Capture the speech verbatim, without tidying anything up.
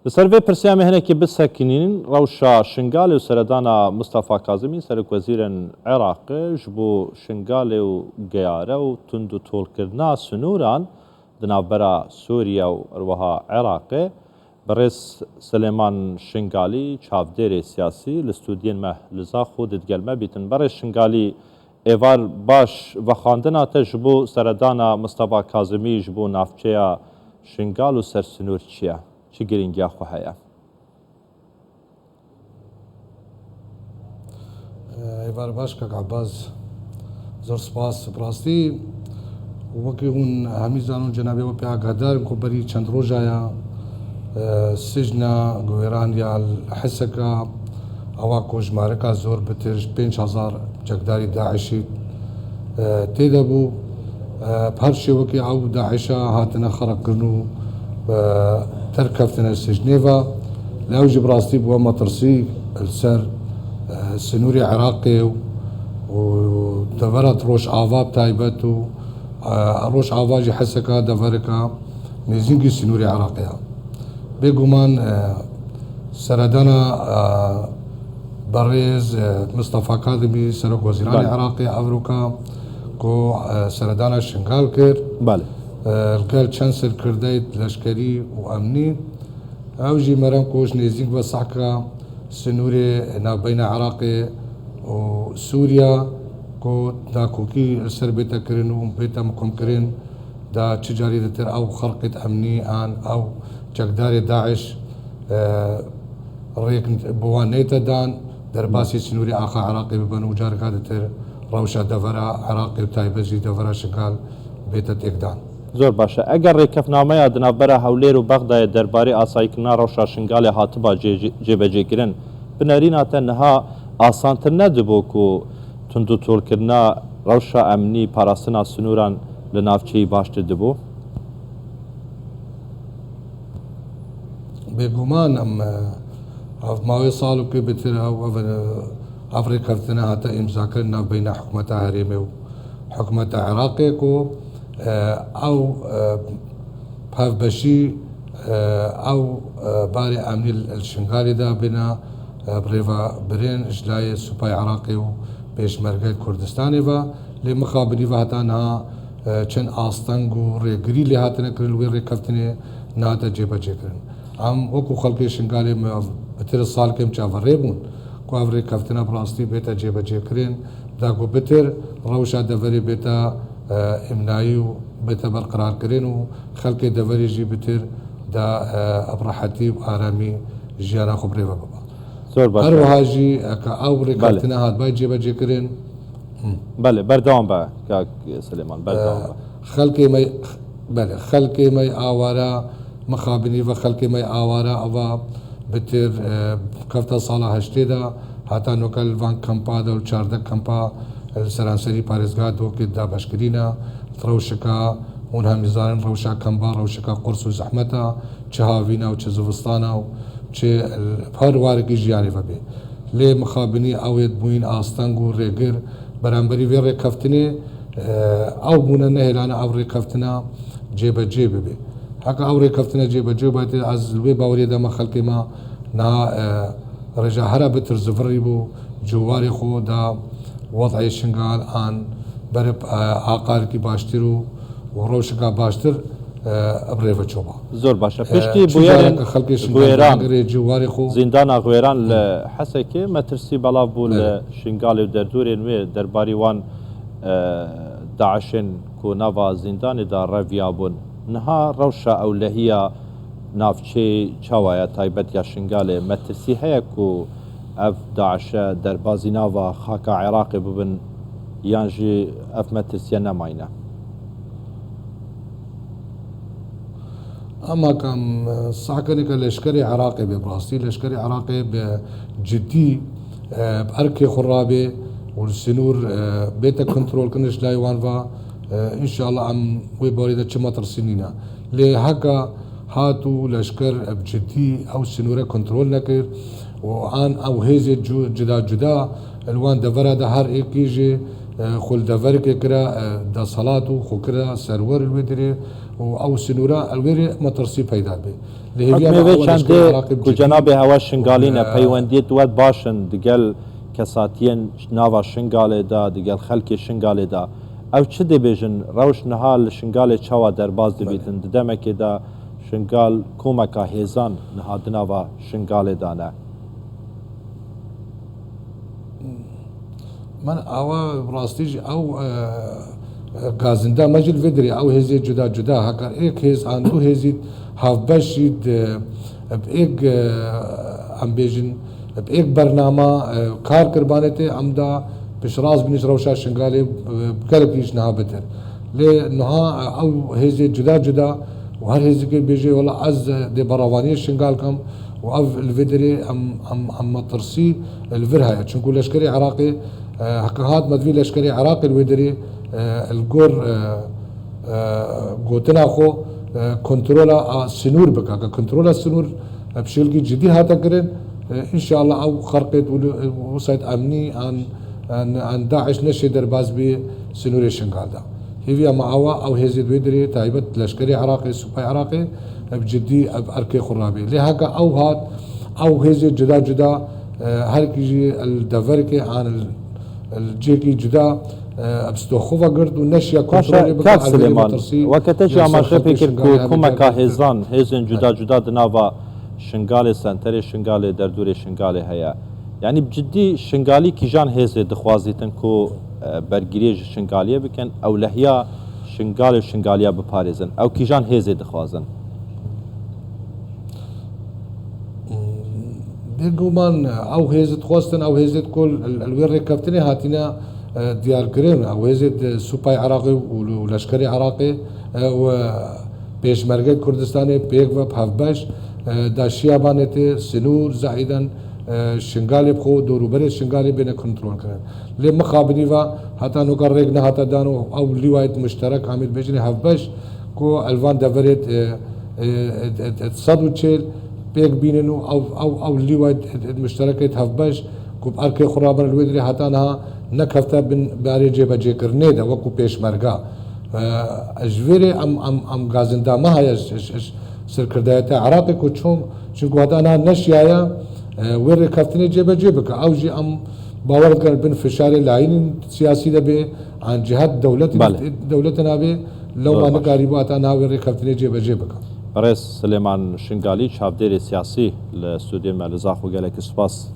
Li ser vê pirsê em ê hinekî bisekinîn, rewşa Şingalê û seredana Mustafa Kazimî, serokwezîrên Iraqê, ji bo Şingalê û geyare û tund û tolkirina sinûran di navbera Sûriye û herwiha Iraqê. Birêz Silêman Şingalî, çavdêrê siyasî, li stûdiyên me li Zaxo di digel me bîtin. Birêz Şingalî, êvar baş, vexwendina te ji bo seredana Mistefa Kazimî ji bo navçeya Şingal û ser sinûr çi ye? Çi girîngiya xwe heye? Êvar baş, kak Ebaz. Zor spas. Bi rastî, wekî hûn hemî zanin, cenabê we pê agahdar in ku berî çend roja ya, e, sijna guhêran ya Heseka, ewa ku jimareka zor bitir ji pênc hezar çekdarî DAIŞî, e, tê de bû. E, bi her şêwekê ew DAIŞa hatine xerekirin û, e, derkeftine sijnê ve. Lê ew jî bi rastî bûye metirsî li ser, e, sinûrê Iraqê û, û devera Rojava bi taybet û, e, Rojava jî Heseka devereka nêzîngî sinûrê Iraqê ye. Bêguman, e, seredana, e, berêz, e, Mistefa Kazimî, Serokwezîranê Belê. Iraqê, evroka ku, e, seredana Şingal kir, Belê. e, li gel çend serkirdeyê leşkerî û emnî, ew jî merem ku ji nêzîk ve sehka sinûrê navbeyna Iraqê û Sûriya ku nakokî li ser bête kirin û bête mikomkirin, da çi carî ditir ew xelqêt emnî an ew çekdarê DAIŞ, e, rêk bi wan neyte dan, derbasî sinûrê axa Iraqê bibin û careka ditir rewşa devera Iraqê û taybet jî devera Şingal bête têkdan. Zor baş e. Eger rêkefnameya di navbera Hewlêr û Bexdayê derbarê asayîkirina rewşa Şingalê hatiba cê-, cêbecêkirin, bi nerîna te niha asantir nedibû ku tundûtolkirina rewşa emnî, parastina sinûran li navçeyî baştir dibû? Bêguman em, e, ev mawê salokê bitir ew, ev, e, ev rêkeftina hate îmzakirin navbeyna hikûmeta herêmê û hikûmeta Iraqê ku, e, ew, e, hevbeşî, e, ew, e, barê emnî li Şingalê de bêne, e, bi rêve birên ji layê Supayê Iraqê û Pêşmergeyê Kurdistanê ve. Lê mixabinî ve heta niha, e, çend asteng û rêgirî lê hatine kirin li wê rêkeftinê nehate cêbecêkirin. Em wekû xelkê Şingalê me bitir salkêm çaverê bûn ku ev rêkeftina bi rastî bête cêbecêkirin, da ku bitir rewşa deverê bête, e, îmnayî û bête berqirarkirin û xelkê deverê jî bitir da, e, bi rehetî û aramî jiyana xwe bi rê ve bibe. Zor baş. Her wiha jî, e, ka ew rêkeftina Belê. hatibay cêbecêkirin. Belê, berdewam be, kak Silêman, berdewam be. E, xelkê me, belê, xelkê me awara, mixabinî ve xelkê me awara, ava bitir, e, kefta sala heştê de, heta noke li van kampa de û çardeh kampa, e, li seranserî parêzgeha Dokê dabeşkirîne, rewşika, hûn hemî zanin rewşa kampa, rewşika qurs û zehmet e, çi havîna û çi zivistana û çi her warekî jiyanê vebê. Lê mixabinî ew ê bûyîn asteng û rêgir beramberî vê rêkeftinê, e, ew bûne nehêlane ev rêkeftina cêbecê bibe. Heke ew rêkeftina cêbecê bibe, ez li wê baweriyê de me xelkê me niha, e, rêja here bitir zivirî bû, ciwarê xwe da wed'ê Şingal an berib, e, aqarekî baştir û û rewşeka baştir, e, bi rê ve çûba. Zor baş e. E, Piştî çi bûyerên careke xelkê Şingal Guêran, dagirê ciwarê xwe. Zîndana Guêran li Hı. Hesekê metirsî belav bû Belê. li Şingalê û derdorên wê derbarî wan, e, DAIŞên ku nava zîndanê de reviyabûn. Niha rewşa ewlehiya navçeyê çawa ye, taybet ya Şingalê? Metirsî heye ku ev DAIŞe derbazî nava xaka Iraqê bibin, yan jî ev metirsiye nemayne? Ama kam, e, sahkeneke leşkerê Iraqê bê, bi rastî leşkerê Iraqê bi cidî, e, bi erkê xwe rabê û li sinûr, e, bête kontrolkirin ji layê wan ve, e, înşallah em wê barê de çi metirsî nîne. Lê heka hat û leşker bi cidî ew sinûre kontrol nekir û an ew hêzê cu-, cuda cuda li wan devera de her êkî jî, e, xwe li deverikê kira, e, desthilat û xwe kira serwer li wê dirê û ew sinûra li wê rê metirsî peyda dibe. Lê hêviya Hikmê me vê ew çendê leşkerê Iraqê bi ku cenabê hewa Şingalî ne, e, peywendiyê di we baş in digel kesatiyên nava Şingalê de, digel xelkê Şingalê de. Ew çi dê bêjin? Rewş niha li Şingalê çawa derbas dibîtin? Belê. Di demekê de Şingal komeka hêzan niha di nava Şingalê de ne. Min awa rastî jî ew, e, e, gazinda me jî li vê derê ew hêzê cuda cuda, heka êk hêz an du hêzî hevbeş jî di, bi êk, e, em bêjin, bi êk bernama, e, kar kir banê tê, em da piştrast bînin ji rewşa Şingalê, e, gelekî ji niha bitir. Lê niha, e, ew hêzê cuda cuda û her hêzikê bêje, wela ez, e, dê beravaniyê Şingal kim û ev li vê derê em, em, em metirsî li vir heye. Çunku leşkerê Iraqê, e, heke hat me divî leşkerê Iraqê li wê derê, e, li gor, e, e, gotina xwe, e, kontrola a sinûr bike. Ke kontrola sinûr, e, bi şêlkî cidî hate kirin, e, înşallah ew xerqêt û li, û sayt emnî an, an, an DAIŞ neşê derbas bê sinûrê Şingal de. Hêviya me awa ew hêzê di wê derê taybet leşkerê Iraqê, supay Iraqê, e, bi cidî ev erkê xwe rabê. Lê heke ew hat, ew hêzê cuda cuda, e, herkî jî li deverkê an li, li cihekî cuda, e, bi stoxova girt û neşiya Paşa, kontrolê bike, kak ev ê Silêman, metirsî weke te jî ya ser amaje xelkê pê kir Şingalê ku hebe komeka carbet kir. Hêzan, hêzên cuda Belê. Cuda di nava Şingalê, senterê Şingalê, derdorê Şingalê heye. Yanî bi cidî Şingalî kîjan hêzê dixwazîtin ku, e, bergiriyê ji Şingaliyê bikin, ewlehiya Şingalê û Şingaliya biparêzin? Ew kîjan hêzê dixwazin? Bêguman ew hêzê dixwestin, ew hêzê ku li, li wê rêkeftinê hatine, e, diyarkirin, ew hêzê di supay Iraqê û, û leşkerê Iraqê, e, û, e, Pêşmergê Kurdistanê pêk ve bi hevbeş, e, da şiya banê tê, sinûr, zahîden, e, Şingalê bi xwe, dorûberê Şingalê bêne kontrol kirin. Lê mixabinî ve heta noka rêk nehate dan û ew lîwayet muşterek amî dibêjinê hevbeş ku elvan deverêt, e, e, e, e, e, sed û çêl pêk bînin û ew, ew, ew lîwayet, e, e, muşterekêt hevbeş ku bi erkê xwe rabin li wê dirê heta niha nekefte bin barê cêbecêkirinê de wekû pêşmerga. E, ji vê rê em, em, em gazinda me heye ji, ji, ji serkirdayeta Iraqê ku çûn, çunku heta niha neşiyaye, e, wê rêkeftinê cêbecê bike. Ew jî em bawer dikin bin fişarê layînên siyasî de bê, an cihet dewletê, Belê. dewletê nabê, lewma Zor baş. nikarîbû heta niha wê rêkeftinê cêbecê bike. Birêz Silêman Şingalî, çavdêrê siyasî li stûdyoyê me li Zaxo, gelekî spas.